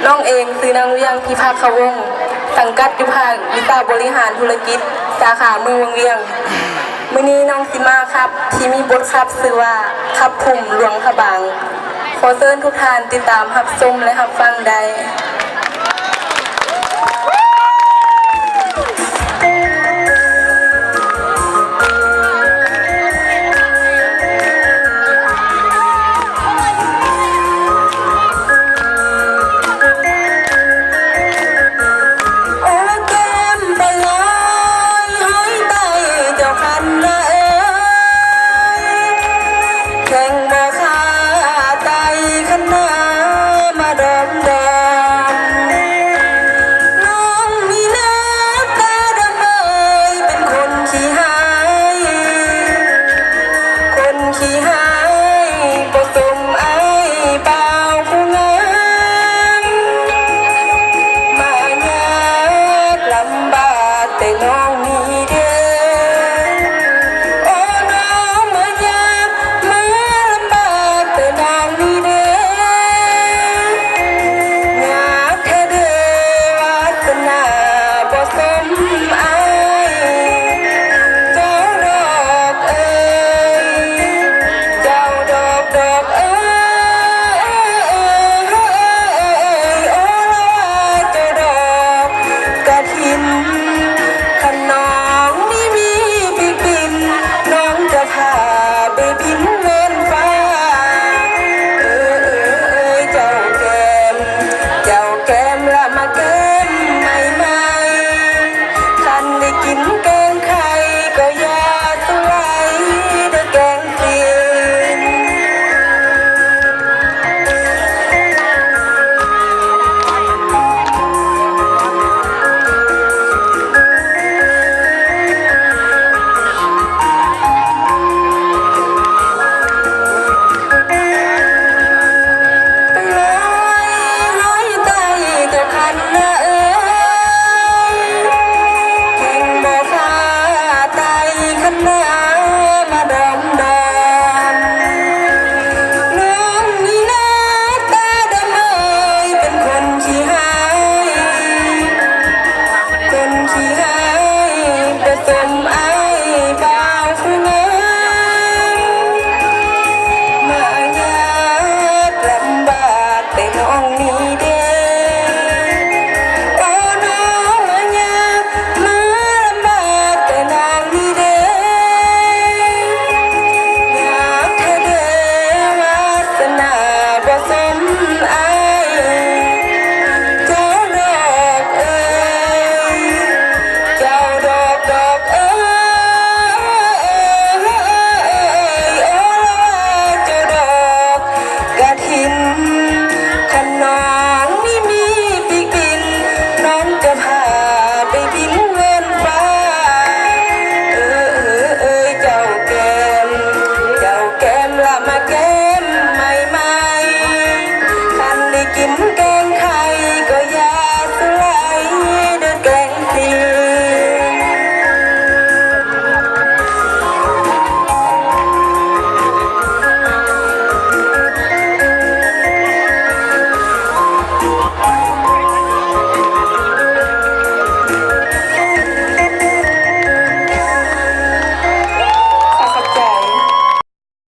ນ້ອງເອງຊື່ນາງ ວຽງ ພິພາກຄະວົງ, ສັງກັດຢູ່ພາກວິຊາບໍລິຫານທຸລະກິດ ສາຂາເມືອງວັງວຽງ. ມື້ນີ້ນ້ອງຊິມາຂັບ ທີ່ມີບົດຂັບຊື່ວ່າ ຂັບພູມຫຼວງພະບາງ. ຂໍເຊີນທຸກທ່ານຕິດຕາມຮັບຊົມ ແລະ ຮັບຟັງໄດ້.